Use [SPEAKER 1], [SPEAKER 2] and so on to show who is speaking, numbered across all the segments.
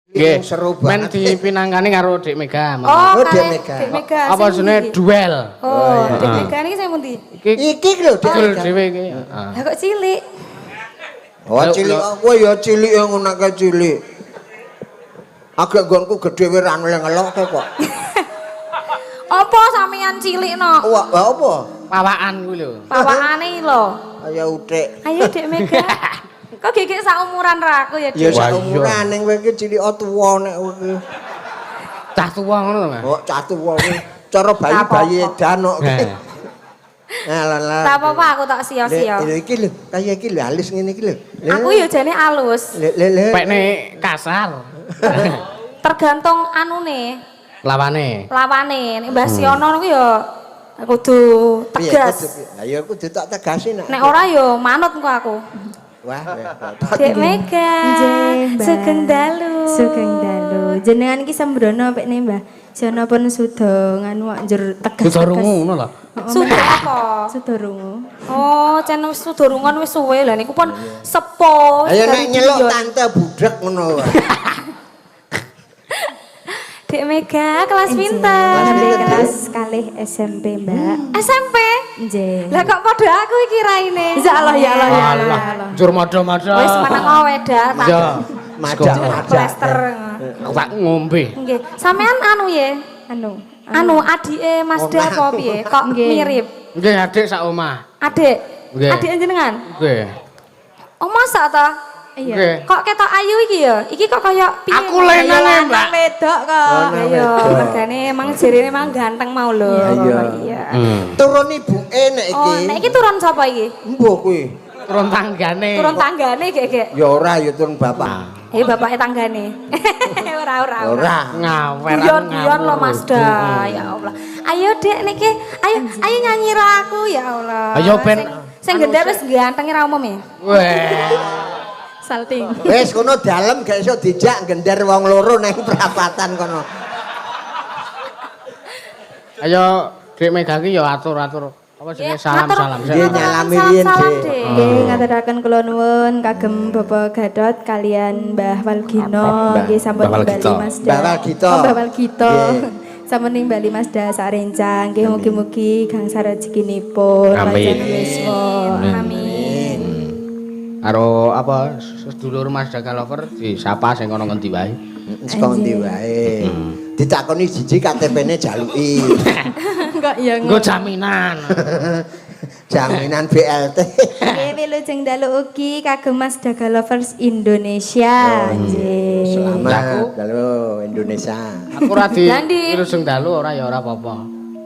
[SPEAKER 1] Nggih,
[SPEAKER 2] seru
[SPEAKER 1] men
[SPEAKER 2] banget.
[SPEAKER 1] Dipinangkani karo Dik Mega.
[SPEAKER 3] Oh,
[SPEAKER 2] Oh, Dik
[SPEAKER 3] kalih
[SPEAKER 2] Mega.
[SPEAKER 3] Dik Mega.
[SPEAKER 1] Apa
[SPEAKER 3] sing
[SPEAKER 1] jenenge
[SPEAKER 3] pundi iki?
[SPEAKER 1] duel?
[SPEAKER 3] Oh, Dik Mega niki sing pundi?
[SPEAKER 1] Iki
[SPEAKER 2] Iki lho Dik
[SPEAKER 1] dul
[SPEAKER 2] Mega.
[SPEAKER 1] dhewe iki. Heeh.
[SPEAKER 3] Lah kok cilik?
[SPEAKER 2] Oh, cilik kowe ya cilik ya ngono kae cilik. Agak nggonku gedhe wae ra ngelokke kok.
[SPEAKER 3] Apa sampeyan cilik no?
[SPEAKER 2] Wah, apa?
[SPEAKER 1] Pawakan kuwi lho.
[SPEAKER 3] Pawakane iki lho.
[SPEAKER 2] Kaya utik.
[SPEAKER 3] Ayo Dik Mega. Kok gegek saumuran ra aku ya,
[SPEAKER 2] Ya
[SPEAKER 3] Dik?
[SPEAKER 1] Wah, iya.
[SPEAKER 2] saumuran ning kowe iki cilik tuwa nek kowe iki.
[SPEAKER 1] Cah tuwa ngono to, Mas.
[SPEAKER 2] Oh, cah tuwa kuwi. Cara bayi-bayi edan kok.
[SPEAKER 1] Heh.
[SPEAKER 2] Nah, lah lah.
[SPEAKER 3] Tak apa-apa aku tak sia-sia.
[SPEAKER 2] Lho iki lho, kaya iki lho halus ngene iki lho.
[SPEAKER 3] Aku ya jane alus.
[SPEAKER 2] Le le le.
[SPEAKER 1] Pekne kasar.
[SPEAKER 3] Tergantung anune,
[SPEAKER 1] Lawane.
[SPEAKER 3] lawane. Nek Mbah Siono niku ya kudu
[SPEAKER 2] Piye,
[SPEAKER 3] tegas.
[SPEAKER 2] kudu piye? Lah ya kudu tak tegasi nak.
[SPEAKER 3] Nek ora ya manut engko aku.
[SPEAKER 2] Wah, wah.
[SPEAKER 3] Dek Mega.
[SPEAKER 4] Nggih, Mbak.
[SPEAKER 3] Sugeng dalu.
[SPEAKER 4] Sugeng dalu. Jenengan iki sembrono pekne, Mbah. Sono pun suda nganu kok njur tegas.
[SPEAKER 1] Suda rungu ngono lho.
[SPEAKER 3] Suda apa?
[SPEAKER 4] Suda rungu.
[SPEAKER 3] Oh, cen wis suda rungon wis suwe lah niku pun sepo.
[SPEAKER 2] Ayo nek
[SPEAKER 3] dari
[SPEAKER 2] nyeluk
[SPEAKER 3] guyon.
[SPEAKER 2] tante budek ngono wae.
[SPEAKER 3] Dek Mega kelas pinter.
[SPEAKER 2] Kelas
[SPEAKER 4] Sampai
[SPEAKER 2] pinten,
[SPEAKER 4] kelas kalih SMP, Mbak.
[SPEAKER 3] SMP.
[SPEAKER 4] Nggih.
[SPEAKER 3] Lah kok padha aku iki raine.
[SPEAKER 4] Insyaallah ya Allah ya Allah.
[SPEAKER 1] Alah, njur madha-madha.
[SPEAKER 3] Wis meneng weda tak
[SPEAKER 1] Iya.
[SPEAKER 2] Madak madak.
[SPEAKER 3] plester.
[SPEAKER 1] Aku tak ngombe.
[SPEAKER 3] Nggih. Sampean anu ye?
[SPEAKER 4] Anu.
[SPEAKER 3] Anu adike Mas Da apa piye? Kok
[SPEAKER 4] Nggih.
[SPEAKER 3] mirip?
[SPEAKER 1] Nggih, adik sak omah.
[SPEAKER 3] Adik.
[SPEAKER 1] Nggih.
[SPEAKER 3] Adik jenengan?
[SPEAKER 1] Nggih.
[SPEAKER 3] Oh masa ta?
[SPEAKER 4] Iya.
[SPEAKER 1] Nggih.
[SPEAKER 3] Kok ketok ayu iki ya? Iki kok kaya piye?
[SPEAKER 1] Aku lenane, Mbak.
[SPEAKER 4] Wedok kok.
[SPEAKER 3] Ayo, mergane emang jarine emang ganteng mau lho.
[SPEAKER 2] Iya.
[SPEAKER 3] Iya.
[SPEAKER 2] Turun ibuke nek iki.
[SPEAKER 3] Oh, nek iki turun sapa iki?
[SPEAKER 2] Mbuh kuwi.
[SPEAKER 1] Turun tanggane.
[SPEAKER 3] Turun tanggane gek-gek.
[SPEAKER 2] Ya ora ya turun bapak.
[SPEAKER 3] Eh bapake tanggane. Ora ora ora.
[SPEAKER 2] Ora.
[SPEAKER 1] Ngawer
[SPEAKER 3] Guyon-guyon lho Mas Da, ya Allah. Ayo Dek niki, ayo ayo nyanyi ro aku ya Allah.
[SPEAKER 1] Ayo, ben.
[SPEAKER 3] Sing gendhe wis ganteng ra umum ya.
[SPEAKER 1] Weh.
[SPEAKER 4] Salting.
[SPEAKER 2] Wis kono dalem gak iso dijak gender wong loro nang perapatan kono.
[SPEAKER 1] Ayo Dek Mega ki ya atur-atur. Apa jenenge salam-salam.
[SPEAKER 2] Nggih, nyalami riyin,
[SPEAKER 3] Salam,
[SPEAKER 2] Dek.
[SPEAKER 3] Dek.
[SPEAKER 4] Nggih ngaturaken kula nuwun kagem Bapak Gatot kalian Mbah Walgino nggih sampun
[SPEAKER 1] Mbah Walgito.
[SPEAKER 4] nimbali Mas Da.
[SPEAKER 2] Mbah Walgito.
[SPEAKER 4] Oh, Mbah Walgito.
[SPEAKER 2] Nggih.
[SPEAKER 4] Sampun nimbali Mas Da sarencang nggih mugi-mugi gangsal rezekinipun
[SPEAKER 1] Amin.
[SPEAKER 4] panjang yuswa.
[SPEAKER 3] Amin.
[SPEAKER 1] Karo apa sedulur Mas Daga Lover disapa sing kono ngendi wae.
[SPEAKER 2] Saka ndi wae. Ditakoni jiji KTP-ne jaluki.
[SPEAKER 4] Kok ya
[SPEAKER 1] Nggo jaminan.
[SPEAKER 2] Jaminan BLT.
[SPEAKER 4] Nggih wilujeng dalu ugi kagem Mas Daga Lovers Indonesia. Nggih.
[SPEAKER 2] Selamat dalu Indonesia.
[SPEAKER 1] Aku ora di
[SPEAKER 3] Landi.
[SPEAKER 1] wilujeng dalu ora ya ora apa-apa.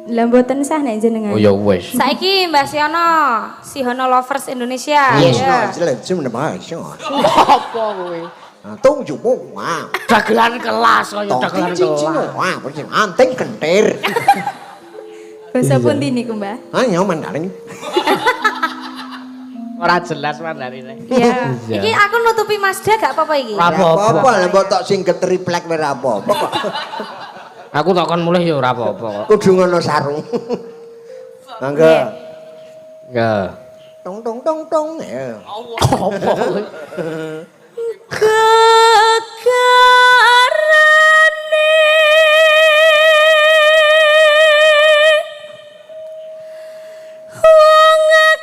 [SPEAKER 4] Lah mboten sah nek jenengan.
[SPEAKER 1] Oh ya wis.
[SPEAKER 3] Saiki Mbah Siono, Sihono Lovers Indonesia.
[SPEAKER 2] Yes,
[SPEAKER 3] Ya.
[SPEAKER 2] no, jelek cuma
[SPEAKER 1] Apa kuwi?
[SPEAKER 2] Tung jupu, wah.
[SPEAKER 1] Dagelan kelas kaya dagelan kelas.
[SPEAKER 2] Wah, anting kentir.
[SPEAKER 4] Basa pundi niku, Mbah?
[SPEAKER 2] Ayo Mandarin.
[SPEAKER 1] Ora jelas Mandarine.
[SPEAKER 3] Iya. Iki aku nutupi Mas Da gak apa-apa iki.
[SPEAKER 1] Ora apa-apa.
[SPEAKER 2] Apa lah mbok tok sing ketriplek wae ora apa-apa kok.
[SPEAKER 1] Aku tak kon mulih ya ora apa-apa kok.
[SPEAKER 2] Kudu ngono sarung. Mangga.
[SPEAKER 1] Ya.
[SPEAKER 2] Tong tong tong tong. Ya.
[SPEAKER 1] Apa kuwi?
[SPEAKER 3] Gegarane wong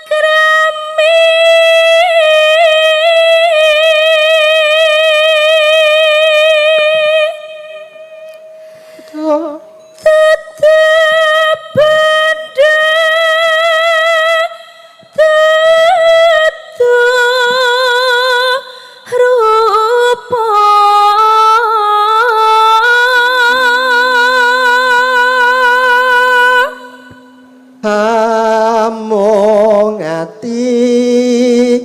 [SPEAKER 3] krami tetep benda tetu rupa
[SPEAKER 2] Among ati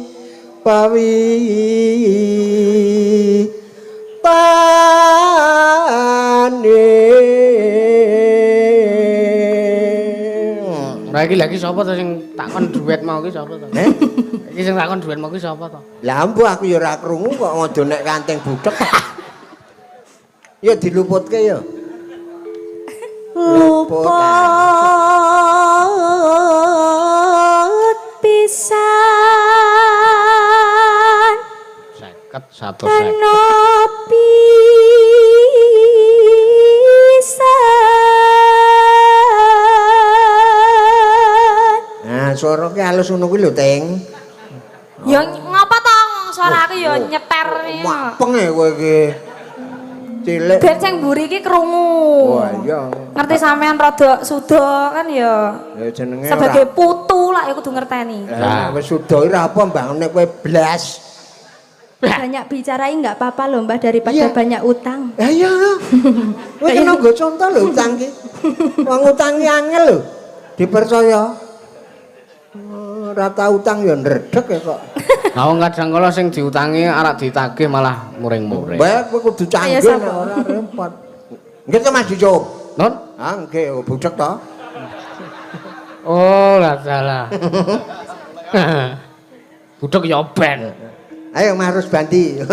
[SPEAKER 2] pawi pane.
[SPEAKER 1] Ora iki lagi sapa to sing takon duet mau ki sapa to?
[SPEAKER 2] Eh?
[SPEAKER 1] Iki sing takon duet mau ki sapa to?
[SPEAKER 2] Lah ambu aku ya ora krungu kok ngodo nek kanting budhek. Ya diluputke ya.
[SPEAKER 4] Luput pisan
[SPEAKER 1] 50 150.
[SPEAKER 4] kanopi
[SPEAKER 2] Swara ki halus ngono kuwi lho, Ting.
[SPEAKER 3] Ya ngapa to suara aku ya nyeter.
[SPEAKER 2] Mapeng e kowe iki. Cilik.
[SPEAKER 3] Ben sing mburi iki krungu.
[SPEAKER 2] Wah, iya.
[SPEAKER 3] Ngerti sampean rada suda kan ya.
[SPEAKER 2] Ya jenenge
[SPEAKER 3] sebagai putu lah ya kudu ngerteni.
[SPEAKER 2] Lah wis suda ora apa mbangane kowe blas.
[SPEAKER 4] Banyak bicarai enggak apa-apa loh Mbah daripada banyak utang.
[SPEAKER 2] Ya iya. Kowe kena nggo contoh lho utang ki. Wong utang ki angel lho. Dipercaya. Ora tau utang ya ndredeg ya kok.
[SPEAKER 1] Lah wong kadang kala sing diutangi arek ditagih malah muring-muring.
[SPEAKER 2] Mbah kowe kudu canggih nek ora repot. Nggih to Mas Yucup.
[SPEAKER 1] Nun?
[SPEAKER 2] Ah nggih bucek to.
[SPEAKER 1] Oh, lah salah. Budek ya ben.
[SPEAKER 2] Ayo Mas Rusbandi.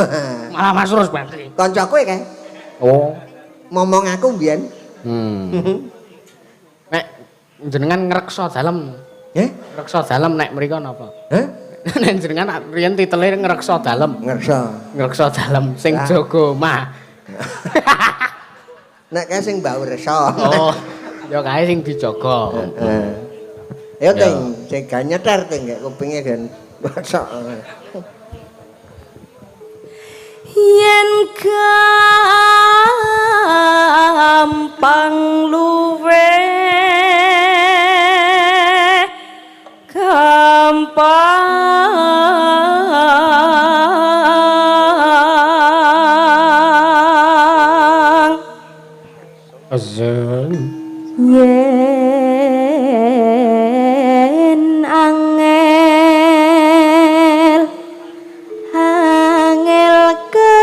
[SPEAKER 1] Malah Mas Rusbandi.
[SPEAKER 2] Kanca kowe kae.
[SPEAKER 1] Oh.
[SPEAKER 2] Momong aku mbiyen.
[SPEAKER 1] Nek jenengan ngreksa dalem.
[SPEAKER 2] Nggih?
[SPEAKER 1] Ngreksa dalem nek mriko napa?
[SPEAKER 2] Hah?
[SPEAKER 1] Nek jenengan riyen titele ngreksa dalem.
[SPEAKER 2] Ngreksa.
[SPEAKER 1] Ngreksa dalem sing jaga omah.
[SPEAKER 2] Nek kae sing mbau resa.
[SPEAKER 1] Oh. Ya kae sing dijaga.
[SPEAKER 2] Heeh. Ya Ting, sing gak nyeter Ting gek kupinge gen bosok.
[SPEAKER 3] Yen gampang luwe gampang
[SPEAKER 1] azan
[SPEAKER 4] yen angel angel ke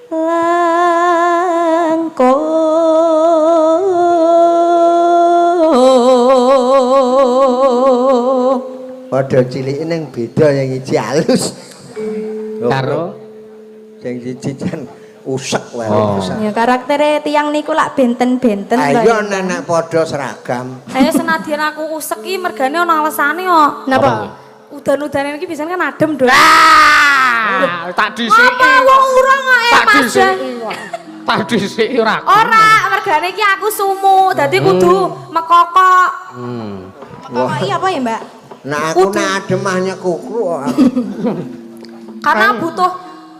[SPEAKER 4] langkung.
[SPEAKER 2] Padha cilike ning beda yang iji halus.
[SPEAKER 1] Karo
[SPEAKER 2] sing siji jan usek wae.
[SPEAKER 1] Oh.
[SPEAKER 4] Ya karaktere tiyang niku lak benten-benten.
[SPEAKER 2] Ayo nenek padha seragam.
[SPEAKER 3] Ayo senadyan aku usek iki mergane ana alesane kok.
[SPEAKER 4] Napa?
[SPEAKER 3] Udan-udane iki biasane kan adem, Dok.
[SPEAKER 1] Ah, tak dhisiki.
[SPEAKER 3] Apa wong urung kok
[SPEAKER 1] Tak
[SPEAKER 3] Mas.
[SPEAKER 1] dhisiki. Tak dhisiki ora.
[SPEAKER 3] Ora, mergane iki aku sumu, dadi kudu mekokok.
[SPEAKER 4] Mekokok iki apa ya, Mbak?
[SPEAKER 2] Nah aku nek adem hanya kukru kok.
[SPEAKER 3] Karena butuh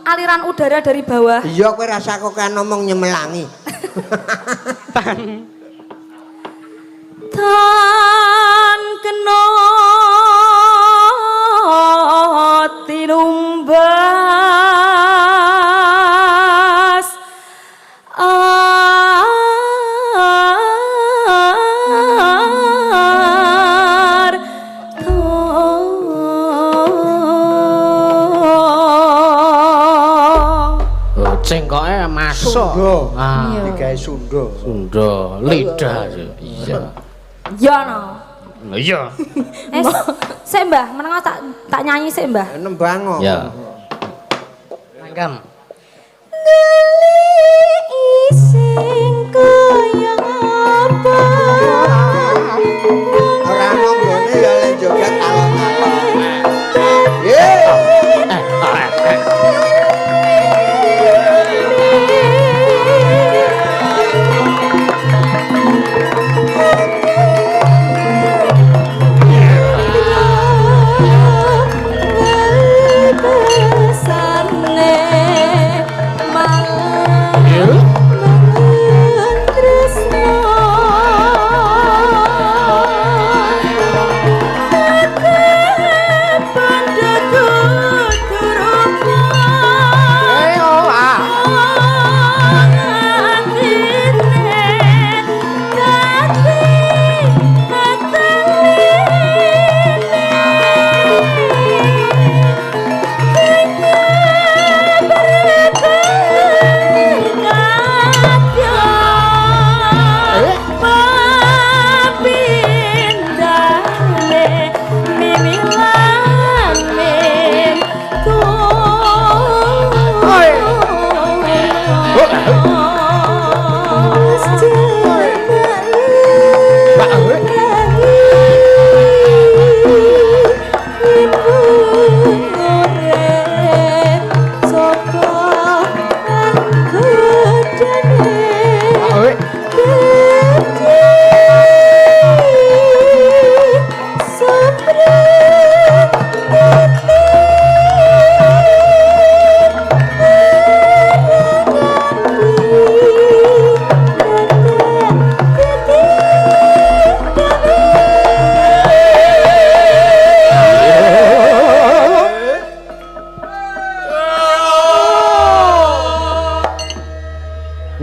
[SPEAKER 3] aliran udara dari bawah.
[SPEAKER 2] Iya kowe rasa kok kan ngomong nyemelangi.
[SPEAKER 3] Tan kena tinumbas ar
[SPEAKER 1] Cengkoke masuk.
[SPEAKER 2] Sunda.
[SPEAKER 1] Ah,
[SPEAKER 2] Digawe Sunda.
[SPEAKER 1] Sunda, lidah. Iya.
[SPEAKER 3] Ya no.
[SPEAKER 1] Iya.
[SPEAKER 3] Sik Mbah, meneng tak nyanyi sik Mbah.
[SPEAKER 2] Nembang kok.
[SPEAKER 1] Ya. Langgam.
[SPEAKER 4] Ngeliki sing kaya apa?
[SPEAKER 2] Ora nonggone ya le joget alon-alon. Ye.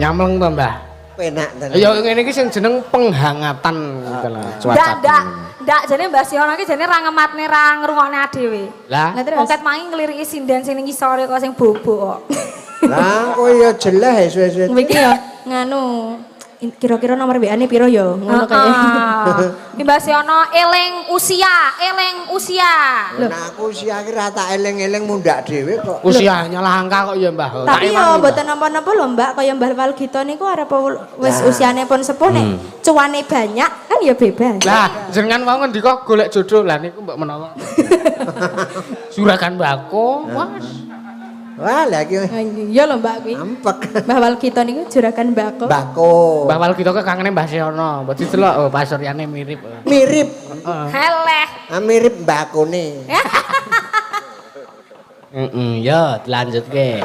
[SPEAKER 1] Nyamleng to, Mbah?
[SPEAKER 2] Penak tenan.
[SPEAKER 1] Ya ngene iki sing jeneng penghangatan gitu lho, cuaca.
[SPEAKER 3] Ndak, ndak. Ndak jane Mbah Siono iki jane ra ngematne ra ngrungokne dhewe.
[SPEAKER 1] Lah,
[SPEAKER 4] Lah terus.
[SPEAKER 3] Wong ket mangi ngliriki sinden sing ning ngisore kok sing bobok kok.
[SPEAKER 2] Lah kowe ya jeleh suwe-suwe.
[SPEAKER 4] Kowe iki ya nganu kira-kira nomor WA-ne piro ya ngono kae.
[SPEAKER 3] Heeh. Ki Mbah Siono eling usia, eling usia.
[SPEAKER 2] Nah aku usia ki ra tak eling-eling mundak dhewe kok.
[SPEAKER 1] Usia nyalah angka kok ya, Mbah. Tak
[SPEAKER 4] Tapi
[SPEAKER 1] ewangi,
[SPEAKER 4] yo
[SPEAKER 1] Mbah.
[SPEAKER 4] mboten napa-napa lho Mbak, kaya Mbah Walgito niku arep wis usiane pun sepuh nek cuane banyak kan ya bebas.
[SPEAKER 1] Lah, jenengan wau ngendika golek jodoh lah niku mbok menawa. Surakan bako, was.
[SPEAKER 2] Wah, lah iki
[SPEAKER 4] Iya lho Mbak kuwi.
[SPEAKER 2] ampek.
[SPEAKER 4] Mbah Walgito niku juragan mbako.
[SPEAKER 2] Bako.
[SPEAKER 1] Mbah Walgito ke kangene Mbah Seono, mbok didelok oh pasuryane mirip.
[SPEAKER 2] Mirip.
[SPEAKER 3] Heleh.
[SPEAKER 2] Ah, mirip mbakone.
[SPEAKER 1] Heeh, yo dilanjutke.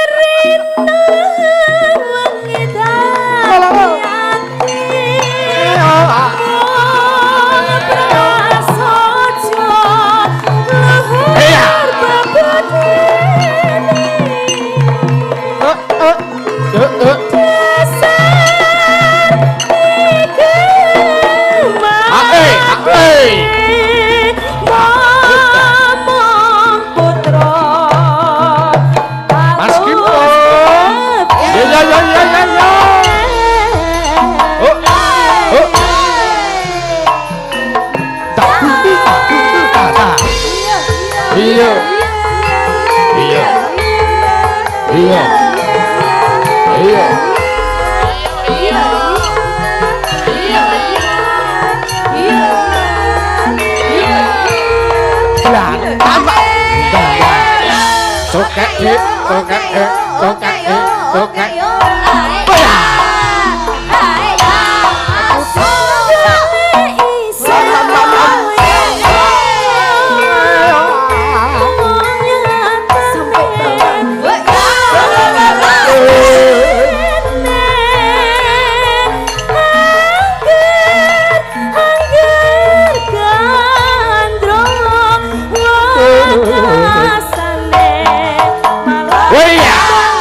[SPEAKER 3] Rino wengi dadi ati. Prasaja luhur babudene.
[SPEAKER 1] Eh, eh, eh, eh.
[SPEAKER 3] Dasar
[SPEAKER 1] Ae, ae.
[SPEAKER 3] Ngomong putra
[SPEAKER 1] Mas Kimpo. Ya ya ya ya ya ya. Oh, oh. Tak tak tak tak. Iya. Iya. Iya. Iya. Lah, tambah. Cokek, cokek, cokek, cokek. Hei ya.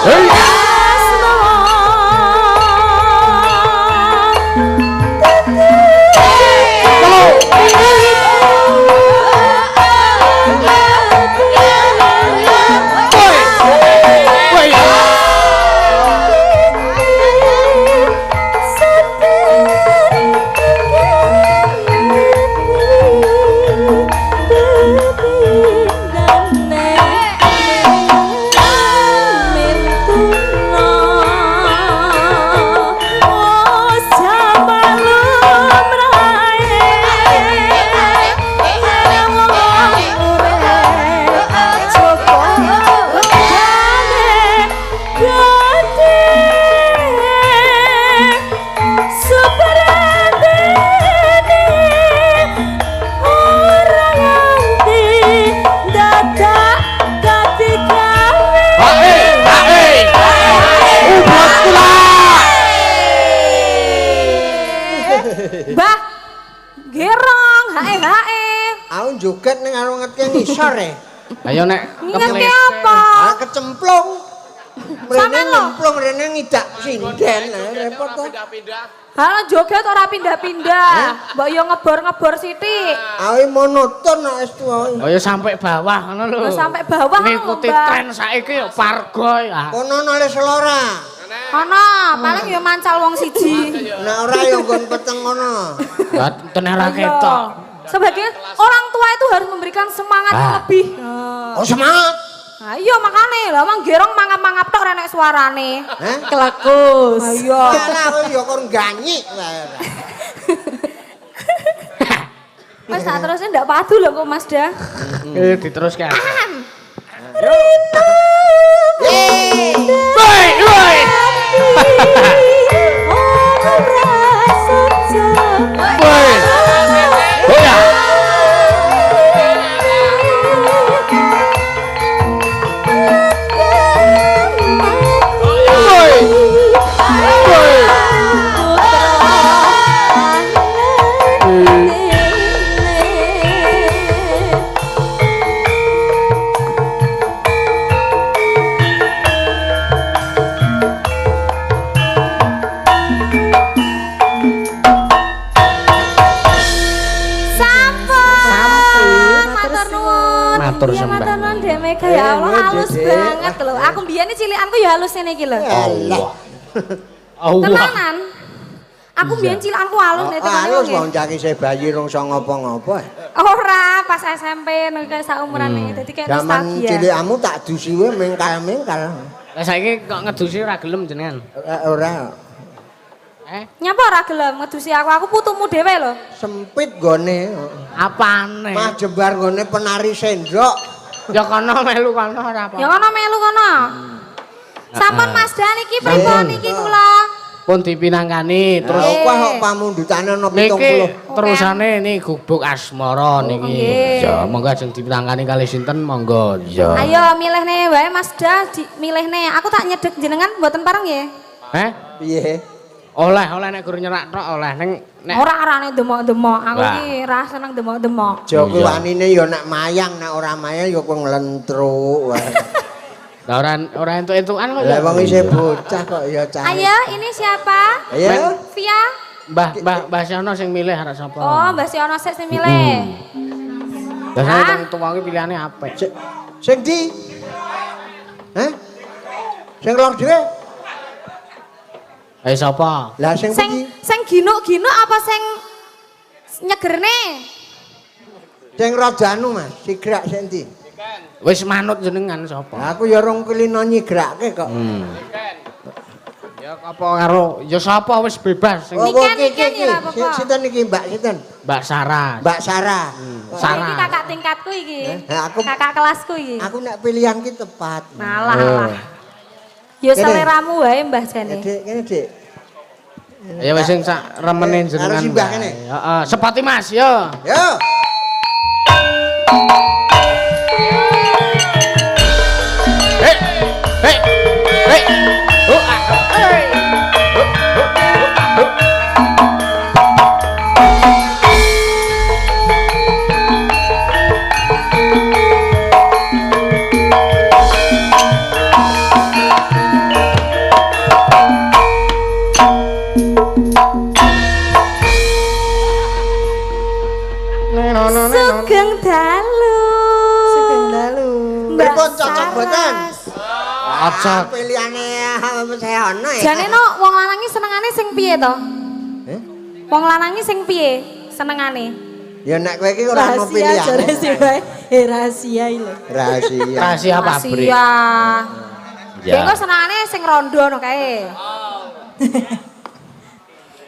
[SPEAKER 1] Hei. Woi. Ae, ae. Ubot kula.
[SPEAKER 3] Mbah, gerong, hae hae.
[SPEAKER 2] Aku joget ning arep ngetke ngisor e.
[SPEAKER 1] Ayo nek
[SPEAKER 3] Ngingetke apa?
[SPEAKER 2] Ah kecemplung. Mrene
[SPEAKER 3] Sampean lho.
[SPEAKER 2] nyemplung rene ngidak sinden. Lah, repot to.
[SPEAKER 3] Halo joget ora pindah-pindah. Mbok yo ngebor-ngebor sithik.
[SPEAKER 2] Awe monoton nek wis tuwa.
[SPEAKER 1] Oh ya sampai bawah ngono lho.
[SPEAKER 3] Lho, sampai bawah ngono,
[SPEAKER 1] Ngikuti
[SPEAKER 3] Mbak.
[SPEAKER 1] tren saiki ya pargo ya.
[SPEAKER 2] Kono nole selora.
[SPEAKER 3] Ana, paling yo mancal wong siji.
[SPEAKER 2] Nek ora ya nggon peteng ngono.
[SPEAKER 1] Lah tenan ora ketok.
[SPEAKER 3] Sebagai orang tua itu harus memberikan semangat yang
[SPEAKER 1] Ah.
[SPEAKER 3] lebih.
[SPEAKER 2] Oh semangat.
[SPEAKER 3] Nah, iya makane lah wong gerong mangap-mangap tok ora enek suarane.
[SPEAKER 2] Hah?
[SPEAKER 4] Kelakus.
[SPEAKER 3] Ayo.
[SPEAKER 2] Alah kowe ya kon ganyik wae ora.
[SPEAKER 3] Mas tak terusnya ndak padu lho kok Mas dah.
[SPEAKER 1] Eh diteruske.
[SPEAKER 2] Yeay.
[SPEAKER 1] Woi, woi. Woi. Oh ya. Woi. Woi.
[SPEAKER 3] Halus banget lho. Aku mbiyen cilikanku ya halus ngene iki lho.
[SPEAKER 2] Allah.
[SPEAKER 1] Allah.
[SPEAKER 3] Tenanan. Aku mbiyen cilikanku halus nek tekane
[SPEAKER 2] Halus
[SPEAKER 3] wong.
[SPEAKER 2] wong cah isih bayi rong iso ngopo-ngopo.
[SPEAKER 3] Ora, pas SMP nek kayak saumurane. Dadi kayak
[SPEAKER 2] Zaman
[SPEAKER 3] nostalgia.
[SPEAKER 2] cilikmu tak dusi wae mengkal-mengkal.
[SPEAKER 1] Lah saiki kok ngedusi ora gelem jenengan.
[SPEAKER 2] Ora.
[SPEAKER 1] Eh,
[SPEAKER 3] Nyapa ora gelem ngedusi aku? Aku putumu dhewe lho.
[SPEAKER 2] Sempit gone.
[SPEAKER 1] Apane?
[SPEAKER 2] Mah jembar gone penari sendok.
[SPEAKER 1] Ya kono melu kono ora apa.
[SPEAKER 3] Ya kono melu kono. Sampun Mas Dan iki pripun iki kula?
[SPEAKER 1] Pun dipinangkani terus
[SPEAKER 2] Terus kok kok pamundhutane ana
[SPEAKER 1] niki
[SPEAKER 2] 70.
[SPEAKER 1] terusane ini gubuk asmara niki.
[SPEAKER 3] Nggih.
[SPEAKER 1] Ya monggo ajeng dipinangkani kalih sinten monggo. Ya.
[SPEAKER 3] Ayo milihne wae Mas Da, milihne. Aku tak nyedek jenengan mboten pareng nggih.
[SPEAKER 1] Eh?
[SPEAKER 2] Piye?
[SPEAKER 1] Oleh oleh nek gur nyerak tok oleh ning nek
[SPEAKER 3] Ora arane demok-demok. Aku
[SPEAKER 1] Wah.
[SPEAKER 3] iki ra seneng demok-demok.
[SPEAKER 2] Aja kuwi
[SPEAKER 1] Iya.
[SPEAKER 2] wanine ya nek mayang, nek ora mayang ya kowe nglentruk wae.
[SPEAKER 1] Lah ora ora entuk-entukan kok.
[SPEAKER 2] Lah wong isih bocah kok ya cah.
[SPEAKER 3] Ayo, ini siapa?
[SPEAKER 2] Ayo.
[SPEAKER 3] Via.
[SPEAKER 1] Mbah Mbah Mbah Siono sing milih arek sapa?
[SPEAKER 3] Oh, Mbak Siono sik sing milih.
[SPEAKER 1] Biasane
[SPEAKER 3] Ah.
[SPEAKER 1] wong tuwa ki pilihane apik.
[SPEAKER 2] Sing ndi? Hah? Sing lor dhewe?
[SPEAKER 1] Eh sapa?
[SPEAKER 2] Lah sing
[SPEAKER 3] Sing
[SPEAKER 2] pundi?
[SPEAKER 3] sing ginuk-ginuk apa sing nyegerne?
[SPEAKER 2] Sing rada anu Mas, sigrak sing ndi?
[SPEAKER 1] Wis manut jenengan sapa?
[SPEAKER 2] Lah aku ya rong kulino nyigrake kok.
[SPEAKER 1] Ya apa karo ya sapa wis bebas sing
[SPEAKER 2] Oh,
[SPEAKER 3] Niken,
[SPEAKER 2] iki,
[SPEAKER 3] Niken
[SPEAKER 2] iki,
[SPEAKER 3] ya ora apa-apa.
[SPEAKER 2] Sinten iki Mbak sinten?
[SPEAKER 1] Mbak Sarah.
[SPEAKER 2] Mbak Sarah.
[SPEAKER 1] Sarah.
[SPEAKER 3] Iki kakak tingkatku iki.
[SPEAKER 2] Lah,
[SPEAKER 3] Kakak kelasku iki.
[SPEAKER 2] Aku nek pilihan ki tepat.
[SPEAKER 3] Malah lah. Ya
[SPEAKER 2] Kene.
[SPEAKER 3] seleramu wae Mbah jane.
[SPEAKER 2] Dik, kene Dik.
[SPEAKER 1] Ya wis sing sak remene
[SPEAKER 2] Karo
[SPEAKER 1] jenengan.
[SPEAKER 2] si Mbah kene.
[SPEAKER 1] Heeh, sepati Mas yo.
[SPEAKER 2] Yo.
[SPEAKER 1] Hei. Hei. Hei. Oh, ah, hei. Oh, oh, oh, oh.
[SPEAKER 3] Sugeng dalu.
[SPEAKER 4] Sugeng dalu.
[SPEAKER 3] Mbak
[SPEAKER 2] Pripun cocok mboten?
[SPEAKER 3] Saras.
[SPEAKER 1] Cocok.
[SPEAKER 2] Pilihane saya ono ya.
[SPEAKER 3] Jane no wong lanang iki senengane sing piye to?
[SPEAKER 2] Eh?
[SPEAKER 3] Wong lanang iki sing piye senengane?
[SPEAKER 2] Ya nek kowe iki ora ono
[SPEAKER 4] Rahasia
[SPEAKER 2] pilihane.
[SPEAKER 4] jare sing wae. Eh rahasia iki lho.
[SPEAKER 2] Rahasia.
[SPEAKER 1] Rahasia pabrik.
[SPEAKER 3] Rahasia.
[SPEAKER 1] Ya.
[SPEAKER 3] Ya engko senengane sing rondo no kae.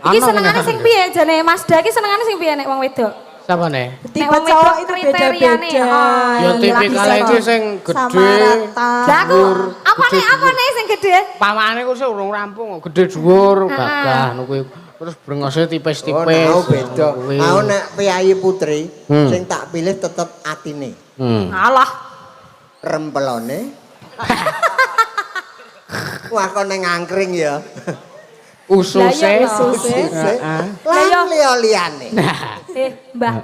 [SPEAKER 3] Iki
[SPEAKER 1] Ana
[SPEAKER 3] senengane
[SPEAKER 1] ngene.
[SPEAKER 3] sing piye jane Mas Da iki senengane sing piye nek wong wedok?
[SPEAKER 1] Sapa nih?
[SPEAKER 4] Tipe
[SPEAKER 3] Nek wong
[SPEAKER 4] cowok
[SPEAKER 3] wedok
[SPEAKER 4] itu
[SPEAKER 3] kriteriane,
[SPEAKER 4] beda-beda.
[SPEAKER 3] oh,
[SPEAKER 1] Ya
[SPEAKER 3] iya,
[SPEAKER 1] tipikale
[SPEAKER 3] lagi
[SPEAKER 1] iki sing
[SPEAKER 4] Sama
[SPEAKER 1] gede.
[SPEAKER 4] rata.
[SPEAKER 3] Lah aku
[SPEAKER 1] Dhuwur,
[SPEAKER 3] apa
[SPEAKER 1] gede
[SPEAKER 3] nih apa
[SPEAKER 1] dhuwur.
[SPEAKER 3] nih sing gede?
[SPEAKER 1] Pawakane ku sik urung rampung kok, gede dhuwur,
[SPEAKER 3] Heeh.
[SPEAKER 1] gagah ngono kuwi. Terus brengose
[SPEAKER 2] Oh,
[SPEAKER 1] tipis-tipis.
[SPEAKER 2] nek aku beda.
[SPEAKER 1] Kuwi.
[SPEAKER 2] Aku nek priyayi putri
[SPEAKER 1] Hmm.
[SPEAKER 2] sing tak pilih tetep atine.
[SPEAKER 3] Alah.
[SPEAKER 2] Rempelone. Wah kok neng angkring ya.
[SPEAKER 1] Ususe.
[SPEAKER 3] Lah iya,
[SPEAKER 4] Ususe.
[SPEAKER 1] Heeh.
[SPEAKER 3] Lah iya.
[SPEAKER 2] Lan liya-liyane.
[SPEAKER 3] Eh, Mbah.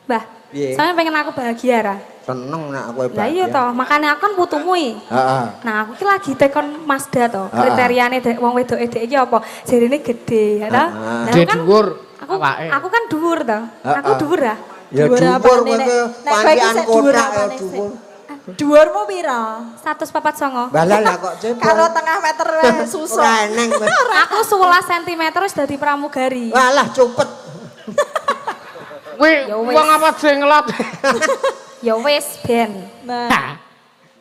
[SPEAKER 3] Mbah.
[SPEAKER 2] Piye?
[SPEAKER 3] Sampeyan pengen aku bahagia ra?
[SPEAKER 2] Seneng nek kowe
[SPEAKER 3] Lah iya toh, makanya aku kan putumu iki.
[SPEAKER 2] Heeh.
[SPEAKER 3] Nah, aku ki lagi tekon Mas Da to, kriteriane dek wong wedoke dek iki apa? Jarine gede, ya toh?
[SPEAKER 2] Heeh.
[SPEAKER 3] Lah,
[SPEAKER 1] Gede
[SPEAKER 3] aku kan
[SPEAKER 1] dhuwur
[SPEAKER 3] Aku
[SPEAKER 1] awake.
[SPEAKER 3] aku kan dhuwur to. Aku
[SPEAKER 2] Heeh.
[SPEAKER 3] dhuwur ah.
[SPEAKER 2] Ya
[SPEAKER 4] Dhuwur
[SPEAKER 2] dhuwur
[SPEAKER 4] apane,
[SPEAKER 2] kowe
[SPEAKER 4] nek-
[SPEAKER 2] ke
[SPEAKER 4] nek kowe iki
[SPEAKER 2] pancian
[SPEAKER 4] sik dhuwur
[SPEAKER 2] kotak ya
[SPEAKER 4] apane sik?
[SPEAKER 2] dhuwur.
[SPEAKER 4] Dhuwurmu pira?
[SPEAKER 3] 149.
[SPEAKER 2] Lah lah kok cebong.
[SPEAKER 4] Karo tengah meter wae susah.
[SPEAKER 2] Ora eneng kowe.
[SPEAKER 3] Aku 11 cm wis dadi pramugari.
[SPEAKER 2] Walah cupet.
[SPEAKER 1] Kuwi
[SPEAKER 3] Ya wis.
[SPEAKER 1] wong apa jenglot.
[SPEAKER 3] Ya wis ben.
[SPEAKER 4] Nah,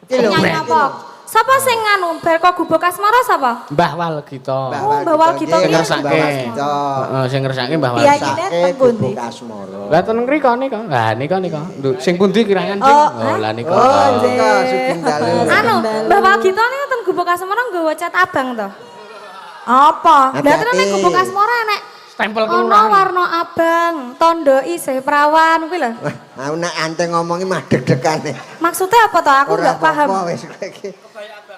[SPEAKER 2] Iki lho.
[SPEAKER 3] Nyanyi apa? Sapa sing nganu bar kok gubuk asmara sapa?
[SPEAKER 1] Mbah Walgita.
[SPEAKER 3] Oh, Mbah Walgita
[SPEAKER 2] nggih.
[SPEAKER 3] ki
[SPEAKER 1] ngersake.
[SPEAKER 2] Mbah Walgita.
[SPEAKER 1] Heeh, sing ngersake Mbah
[SPEAKER 4] Iya,
[SPEAKER 1] Walgita.
[SPEAKER 4] iki
[SPEAKER 2] Ngersake
[SPEAKER 4] teng pundi?
[SPEAKER 2] gubuk asmara.
[SPEAKER 1] Lah ten ngriko nika. Lah nika nika. Lho, sing pundi kirangan sing?
[SPEAKER 4] Oh,
[SPEAKER 1] Oh, lah nika.
[SPEAKER 2] Oh, nika sugeng dalu.
[SPEAKER 3] Anu, Mbah Walgita niku ten gubuk asmara nggawa cat abang to.
[SPEAKER 4] Apa?
[SPEAKER 3] Lah terus nek
[SPEAKER 2] Hati-hati.
[SPEAKER 3] gubuk asmara nek
[SPEAKER 1] Stempel
[SPEAKER 3] ana
[SPEAKER 1] kelurahan.
[SPEAKER 3] warna abang, tondo isih prawan kuwi lho.
[SPEAKER 2] Wah, aku nek ante ngomongi mah deg-degane.
[SPEAKER 3] Maksudnya apa toh? Aku
[SPEAKER 2] Ora
[SPEAKER 3] nggak paham.
[SPEAKER 2] apa-apa wis kowe iki.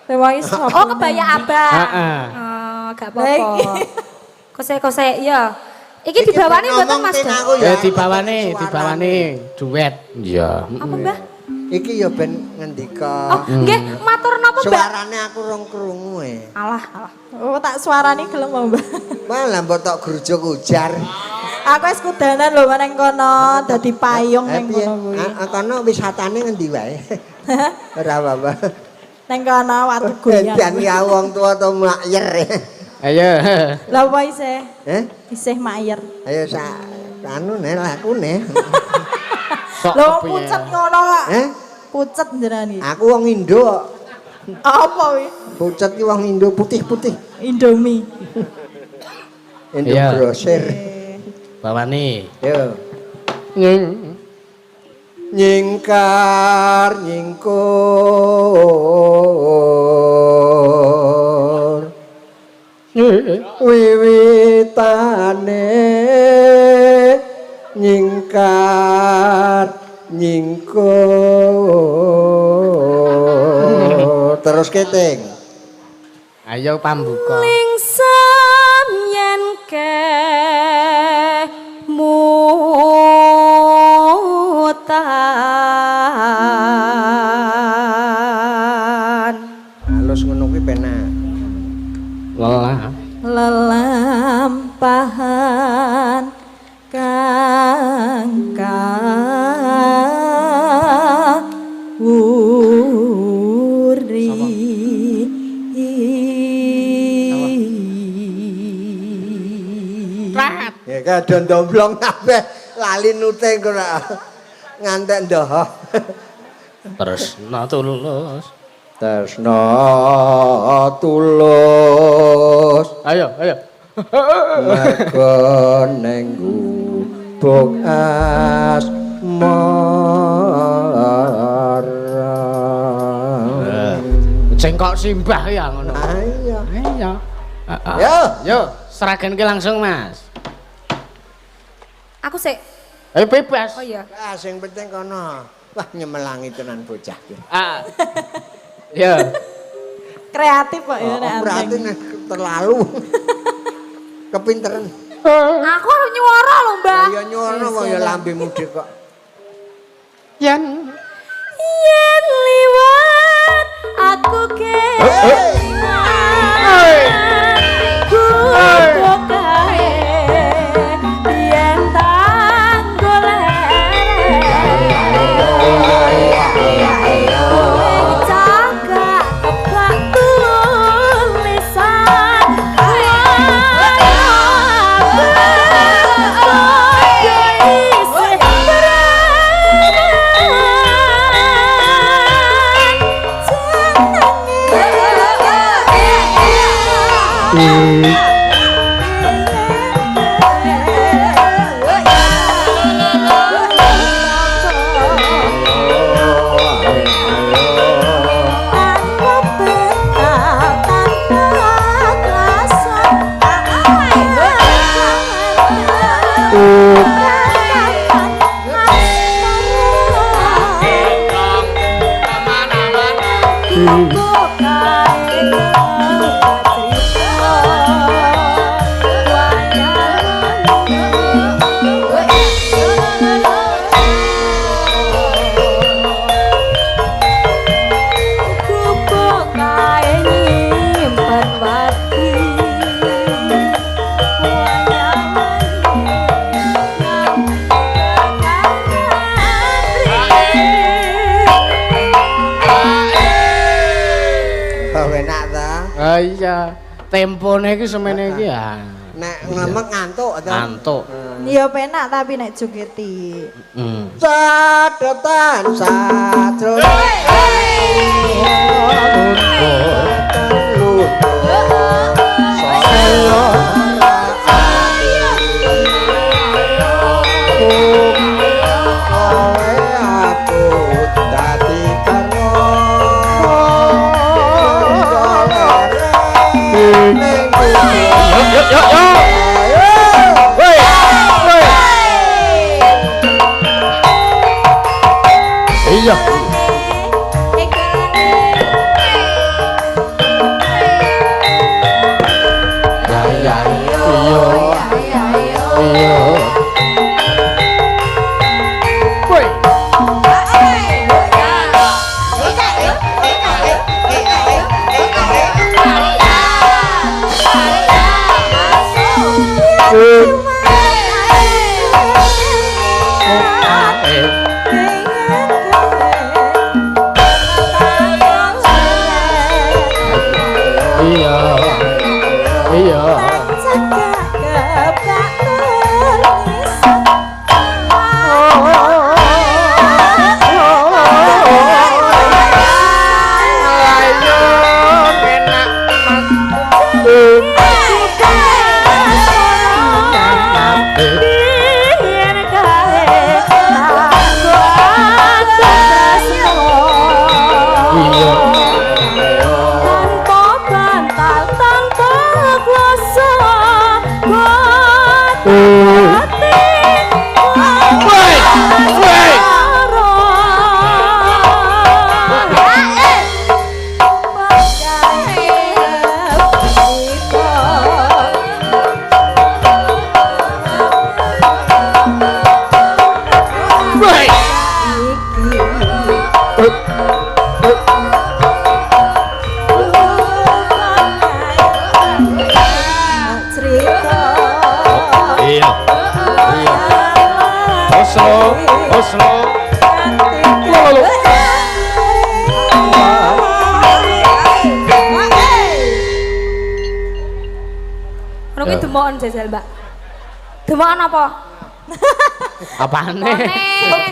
[SPEAKER 4] Rewangi sapa?
[SPEAKER 3] Oh, kebaya abang.
[SPEAKER 1] Heeh.
[SPEAKER 3] Oh, gak
[SPEAKER 4] Lah,
[SPEAKER 3] apa-apa. Kose-kose ya. Iki dibawani
[SPEAKER 2] ben
[SPEAKER 3] mboten
[SPEAKER 2] ngomong
[SPEAKER 3] Mas?
[SPEAKER 2] tin
[SPEAKER 3] Da?
[SPEAKER 2] aku ya.
[SPEAKER 1] Eh dibawani, dibawani duet. Iya.
[SPEAKER 3] Apa, Mbah?
[SPEAKER 2] Iki ya ben ngendika.
[SPEAKER 3] Oh, nggih, matur napa, Mbak?
[SPEAKER 2] Suarane aku rong krungu e.
[SPEAKER 3] Alah, alah.
[SPEAKER 4] Oh, tak suarane gelem apa, Mbak?
[SPEAKER 2] Wah, lah mbok tok grujuk ujar.
[SPEAKER 4] Aku wis kudanan lho nang kono, dadi payung
[SPEAKER 2] Eh,
[SPEAKER 4] nang
[SPEAKER 2] piye?
[SPEAKER 4] kono kuwi.
[SPEAKER 2] Kono wisatane ngendi wae? Ora apa-apa.
[SPEAKER 5] Neng kono watu goyang.
[SPEAKER 2] Edan ya wong tua to makyer.
[SPEAKER 1] Ayo.
[SPEAKER 5] Lah apa isih?
[SPEAKER 2] Eh?
[SPEAKER 5] Isih mayer.
[SPEAKER 2] Ayo sak anu ne lakune.
[SPEAKER 1] Sok
[SPEAKER 5] Lho
[SPEAKER 1] kepiye?
[SPEAKER 5] pucet ngono kok.
[SPEAKER 2] Eh?
[SPEAKER 5] Pucet jenengan iki.
[SPEAKER 2] Aku wong Indo kok.
[SPEAKER 5] Apa wi?
[SPEAKER 2] Pucet ki wong Indo putih-putih.
[SPEAKER 5] Indomie.
[SPEAKER 2] Indo
[SPEAKER 1] Iya.
[SPEAKER 2] grosir.
[SPEAKER 1] Bawane.
[SPEAKER 2] Yo.
[SPEAKER 1] Nying.
[SPEAKER 2] Nyingkar nyingkur wiwitane nyingkar nyingkur terus keting.
[SPEAKER 1] Ayo pambuka.
[SPEAKER 3] Lingsem yen kemutan
[SPEAKER 2] Halus ngono kuwi penak.
[SPEAKER 1] Lelah.
[SPEAKER 5] Lelampahan kang kawuri.
[SPEAKER 2] Ya kadon domblong kabeh lali nute engko ora ngantek ndoho.
[SPEAKER 1] Tresna tulus.
[SPEAKER 2] Tresna tulus.
[SPEAKER 1] Ayo, ayo.
[SPEAKER 2] Mergo neng gubuk asmara.
[SPEAKER 1] Cengkok simbah ya ngono.
[SPEAKER 2] Ayo.
[SPEAKER 1] Ayo.
[SPEAKER 2] Yo.
[SPEAKER 1] Yo, seragenke langsung, Mas.
[SPEAKER 3] Aku sik.
[SPEAKER 1] Ayo bebas.
[SPEAKER 3] Oh iya.
[SPEAKER 2] Ah, sing penting kono. Wah, nyemelangi tenan bocah ki.
[SPEAKER 1] Ah. Yo.
[SPEAKER 5] Kreatif kok ya nek
[SPEAKER 2] Berarti
[SPEAKER 5] anteng.
[SPEAKER 2] nek terlalu kepinteran.
[SPEAKER 3] Aku harus nyuara lho, Mbah.
[SPEAKER 2] Ya nyono wong ya lambemu dhewe kok.
[SPEAKER 1] Yen
[SPEAKER 3] Yen liwat aku kelingan gubuk kae yen tak golek cagak kebak tulisan isih Tanpa bekal, tanpa kuasa, Gubuk kae nyimpen wadi.
[SPEAKER 2] Oh, enak ta.
[SPEAKER 1] Ah iya, tempone iki semene iki ya.
[SPEAKER 2] Nek nglemek ngantuk ta.
[SPEAKER 1] Ngantuk.
[SPEAKER 5] Ya penak tapi nek jogeti.
[SPEAKER 2] Catetan sajroning
[SPEAKER 1] Yo yo yo. Woi. Woi. Iya. Iya. Iya. Ayo enak Mas. Iya.
[SPEAKER 3] Tanpa bantal, tanpa kloso,
[SPEAKER 1] Woi. Woi. Woi. Iya. Iya. Oslo, Oslo. Lolo.
[SPEAKER 3] Ngono kuwi demoken jajal, Mbak. Demoken apa?
[SPEAKER 1] Apane?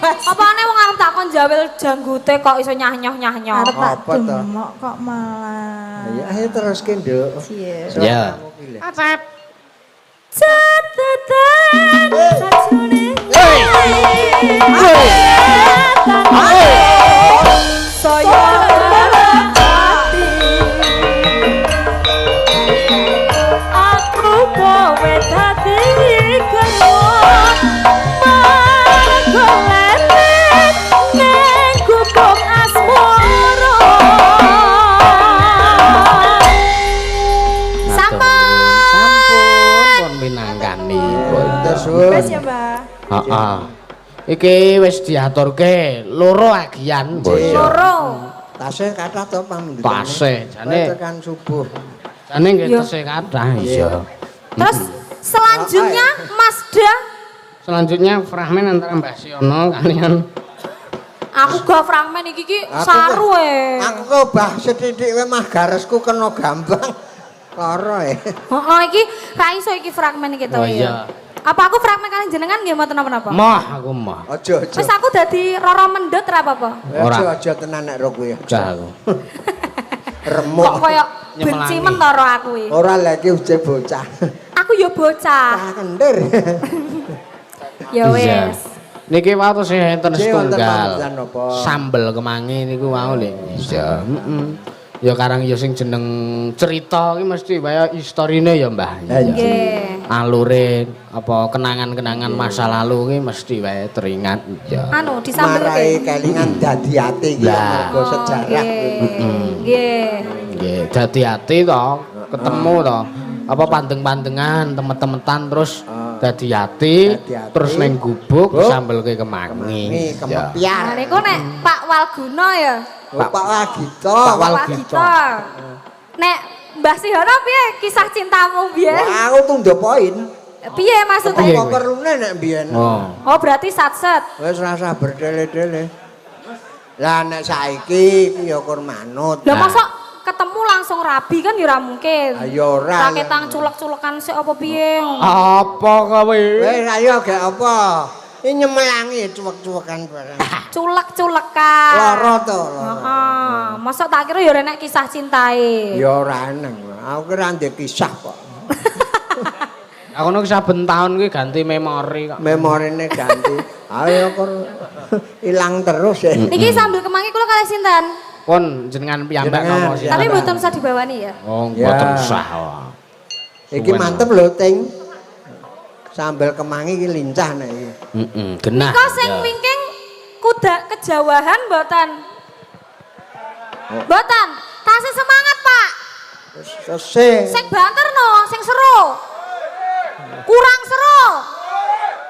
[SPEAKER 3] Apane wong arep takon jawil janggute kok iso nyah-nyoh-nyah-nyoh.
[SPEAKER 5] Arep tak
[SPEAKER 2] Apa to?
[SPEAKER 5] demok kok malah.
[SPEAKER 2] Ayo ayo teruske, Nduk.
[SPEAKER 5] Iya.
[SPEAKER 1] Ya.
[SPEAKER 3] Catatan sajroning
[SPEAKER 1] Woi. Woi.
[SPEAKER 5] Saya ati.
[SPEAKER 3] Aku kowe dadi garwa margo lelet ning gubuk asmara. Sampun.
[SPEAKER 1] Sampun pun minangkani.
[SPEAKER 2] Terus.
[SPEAKER 5] Wes ya, Mbak.
[SPEAKER 1] Heeh. Iki wis diaturke loro agian.
[SPEAKER 3] Loro.
[SPEAKER 2] Tasih kathah to pamundhutane.
[SPEAKER 1] Tasih, jane.
[SPEAKER 2] Tekan subuh.
[SPEAKER 1] Jane nggih
[SPEAKER 3] Yo.
[SPEAKER 1] tesih kathah iya.
[SPEAKER 3] Terus selanjutnya Mas Da,
[SPEAKER 1] Selanjutnya fragmen antara Mbah Siono kalian
[SPEAKER 3] aku gak fragmen iki ki saru e.
[SPEAKER 2] Aku kok bah sethithik wae mah garesku kena gambang. Lara e.
[SPEAKER 3] Heeh, iki ra iso iki fragmen iki to
[SPEAKER 1] Oh,
[SPEAKER 3] ya.
[SPEAKER 1] iya.
[SPEAKER 3] Apa aku fragmen kalian jenengan nggih mboten napa-napa?
[SPEAKER 1] Moh aku moh.
[SPEAKER 2] Aja aja.
[SPEAKER 3] Wis aku dadi Roro Mendut ra apa-apa.
[SPEAKER 1] Ora.
[SPEAKER 2] Aja aja tenan nek ro kuwi.
[SPEAKER 1] Bocah aku.
[SPEAKER 2] Remuk.
[SPEAKER 3] Kok koyo benci
[SPEAKER 1] Nyemelangi.
[SPEAKER 3] men to ro aku iki.
[SPEAKER 2] Ora lagi uje bocah.
[SPEAKER 3] Aku ya bocah.
[SPEAKER 2] Cah kendir.
[SPEAKER 3] Ya
[SPEAKER 1] Iya.
[SPEAKER 3] wis.
[SPEAKER 1] Niki wau tesih enten
[SPEAKER 2] Nggih, wonten
[SPEAKER 1] setunggal.
[SPEAKER 2] pamundhutan napa?
[SPEAKER 1] Sambel kemangi niku wau lho. Iya, heeh. Ya karang ya sing jeneng cerita iki mesti wae istorine ya, Mbah.
[SPEAKER 2] Lah, iya.
[SPEAKER 3] Nggih.
[SPEAKER 1] Alure apa kenangan-kenangan masa lalu ki mesti wae teringat ya.
[SPEAKER 3] Anu disambelke.
[SPEAKER 2] Marai kelingan dadi ati iki
[SPEAKER 1] Lah.
[SPEAKER 2] mergo sejarah.
[SPEAKER 3] Nggih. Nggih.
[SPEAKER 1] Nggih, dadi ati to, ketemu to. Apa pandeng-pandengan, temet-temetan terus dadi ati,
[SPEAKER 2] Dadi ati.
[SPEAKER 1] terus ning gubuk
[SPEAKER 2] Gubuk.
[SPEAKER 1] sambelke kemangi.
[SPEAKER 2] Kemangi,
[SPEAKER 1] Ya.
[SPEAKER 2] kemepiar.
[SPEAKER 3] Nah niku nek Pak Walguna ya.
[SPEAKER 2] Oh, Pak Wagito.
[SPEAKER 1] Pak
[SPEAKER 3] Pak
[SPEAKER 1] Walgito.
[SPEAKER 3] Gito. Nek Mbah Sihono piye kisah cintamu biyen?
[SPEAKER 2] Wah, aku tunda poin.
[SPEAKER 3] Piye maksudnya?
[SPEAKER 1] Piye
[SPEAKER 2] Apa
[SPEAKER 1] kuwi?
[SPEAKER 2] perlune nek mbiyen?
[SPEAKER 1] Oh.
[SPEAKER 3] Oh berarti satset.
[SPEAKER 2] Wis rasah berdele-dele. Lah nek saiki iki ya kur manut.
[SPEAKER 3] Lah mosok ketemu langsung rabi kan ya ora mungkin.
[SPEAKER 2] Ayo ora.
[SPEAKER 3] Raketang culek-culekan sik apa piye?
[SPEAKER 1] Apa kowe?
[SPEAKER 2] Wis ayo gak apa. Ini nyemelangi cuwek-cuwekan barang.
[SPEAKER 3] Culek-culekan.
[SPEAKER 2] Lara to, lara.
[SPEAKER 3] Heeh. Mosok tak kira ya ora enek kisah cintae.
[SPEAKER 2] Ya ora eneng. Aku ki ora ndek kisah kok.
[SPEAKER 1] Aku nek saben taun kuwi ganti memori kok.
[SPEAKER 2] Memorine ganti. Ayo kur ilang terus ya.
[SPEAKER 3] Niki sambil kemangi kula kalih sinten?
[SPEAKER 1] Pun jenengan piyambak
[SPEAKER 2] Jenengan,
[SPEAKER 1] napa sih?
[SPEAKER 3] Tapi mboten usah dibawani ya.
[SPEAKER 1] Oh,
[SPEAKER 2] Ya.
[SPEAKER 1] mboten sah. wah.
[SPEAKER 2] Iki
[SPEAKER 1] Suwen.
[SPEAKER 2] mantep lho, Ting. Sambel kemangi iki lincah nek iki.
[SPEAKER 1] Heeh, genah.
[SPEAKER 3] Kok sing
[SPEAKER 1] Ya.
[SPEAKER 3] wingking kuda kejawahan mboten? Mboten. Tasih semangat, Pak.
[SPEAKER 2] Sese.
[SPEAKER 3] Sing banter no, sing seru. Kurang seru.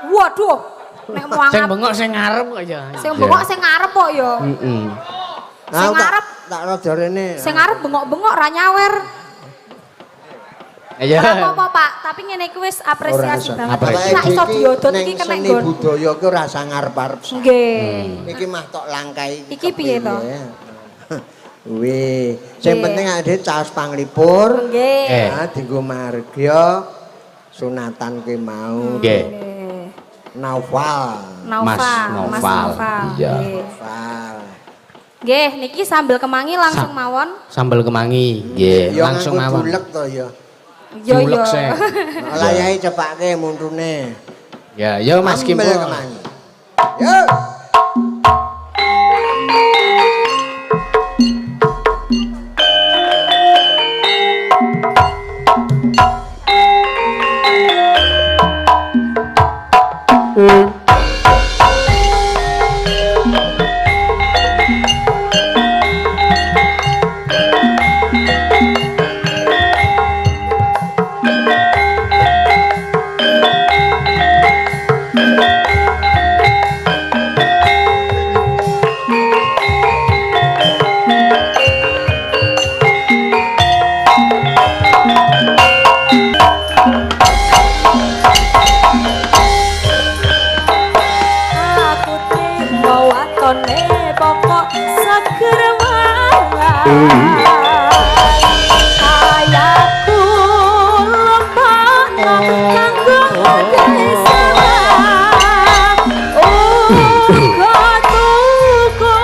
[SPEAKER 3] Waduh, nek
[SPEAKER 1] Sing
[SPEAKER 3] muangap.
[SPEAKER 1] bengok sing ngarep kok ya.
[SPEAKER 3] Sing bengok sing ngarep kok ya.
[SPEAKER 1] Heeh.
[SPEAKER 3] Sing
[SPEAKER 2] Aku tak-
[SPEAKER 3] ngarep.
[SPEAKER 2] tak rada rene.
[SPEAKER 3] Sing ngarep bengok-bengok ra nyawer.
[SPEAKER 1] Iya.
[SPEAKER 3] Ora apa-apa, Pak, tapi ngene iki wis apresiasi
[SPEAKER 2] Ora iso.
[SPEAKER 3] banget.
[SPEAKER 1] Apresiasi.
[SPEAKER 3] Nek iso diodot
[SPEAKER 2] Neng
[SPEAKER 3] iki kena
[SPEAKER 2] seni
[SPEAKER 3] nggon.
[SPEAKER 2] budaya ki ora usah ngarep-arep.
[SPEAKER 3] Nggih.
[SPEAKER 2] Iki mah tok langkai
[SPEAKER 3] Iki piye to?
[SPEAKER 2] Kuwi. Sing penting ade caos panglipur.
[SPEAKER 3] Nggih.
[SPEAKER 2] Nah, dienggo margya sunatan kuwi mau.
[SPEAKER 1] Nggih.
[SPEAKER 2] Naufal.
[SPEAKER 3] Naufal,
[SPEAKER 1] Mas
[SPEAKER 3] Mas
[SPEAKER 1] Naufal.
[SPEAKER 3] Naufal.
[SPEAKER 1] Iya.
[SPEAKER 3] Nggih.
[SPEAKER 2] Naufal.
[SPEAKER 3] Nggih, niki sambel kemangi langsung mawon.
[SPEAKER 1] Sambel kemangi, nggih,
[SPEAKER 2] Ya
[SPEAKER 1] langsung
[SPEAKER 2] nganggo
[SPEAKER 1] mawon.
[SPEAKER 2] julek to ya.
[SPEAKER 3] Yo yo.
[SPEAKER 1] Julek sek.
[SPEAKER 2] Layahe cepake muntune.
[SPEAKER 1] Ya, yo Mas
[SPEAKER 2] Sambel
[SPEAKER 1] Kimpo.
[SPEAKER 2] kemangi. Yo.
[SPEAKER 5] Aku trimo watone pokok seger waras. Ayaku lembana kanggo desa. Uga tuku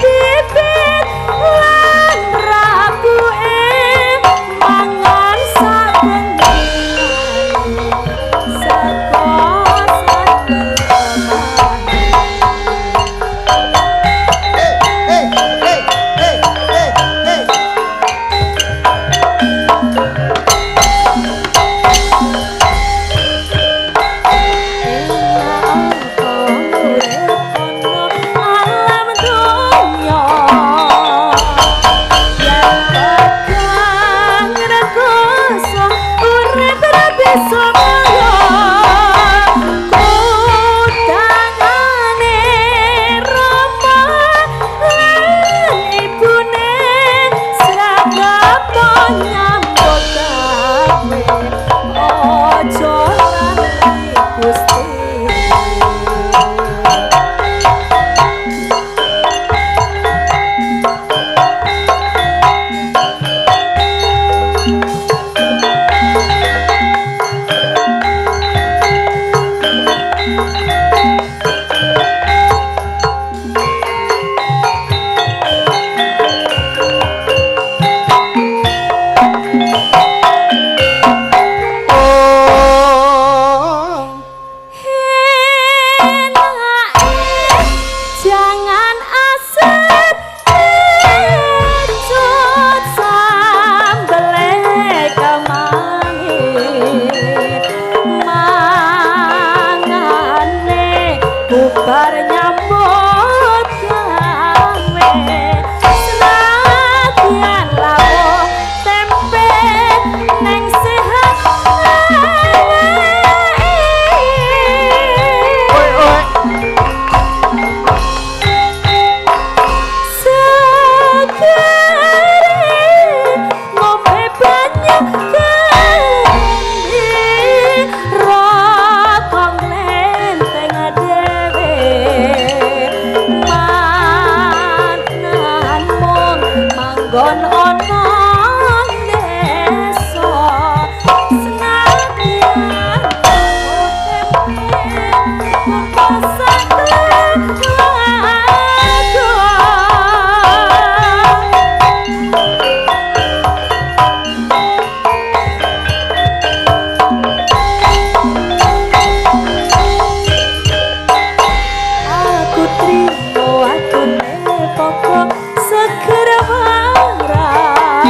[SPEAKER 5] bibit lan rabuke mangan saben sego sambel kemangi.
[SPEAKER 2] Hey, hey, hey, hey, hey.
[SPEAKER 5] Alam dunya yen tegang rekoso urip ra bisa mangga kutangane Rama lan ibune sragapa nyambut gawe aja lali Gusti.
[SPEAKER 1] Oh.
[SPEAKER 5] Enake jangan aset kecut sambele kemangi mangane bubar nyambut gawe senadyan lawuh tempe neng sehat awake. Segere ngombe banyu kendi roko nglenteng dhewe manan mung manggon ana desa senadyan tempe lagu. Aku trimo atune pokok seger waras.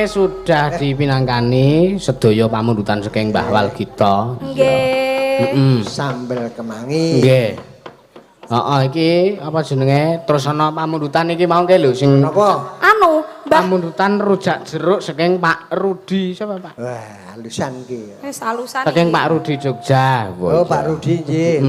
[SPEAKER 1] sudah dipinangkani sedaya pamundutan saking Mbah Walgita.
[SPEAKER 3] Nggih.
[SPEAKER 2] Sambel kemangi.
[SPEAKER 1] Nggih. Heeh, iki apa jenenge? Terus ana pamundutan iki mau ke lho sing
[SPEAKER 2] Napa?
[SPEAKER 3] Anu, Mbah.
[SPEAKER 1] Pamundutan rujak jeruk saking Pak Rudi siapa Pak?
[SPEAKER 2] Wah, alusan ki.
[SPEAKER 3] Wis alusan.
[SPEAKER 1] Saking
[SPEAKER 3] iki.
[SPEAKER 1] Pak Rudi Jogja.
[SPEAKER 2] Oh, Pak Rudi nggih.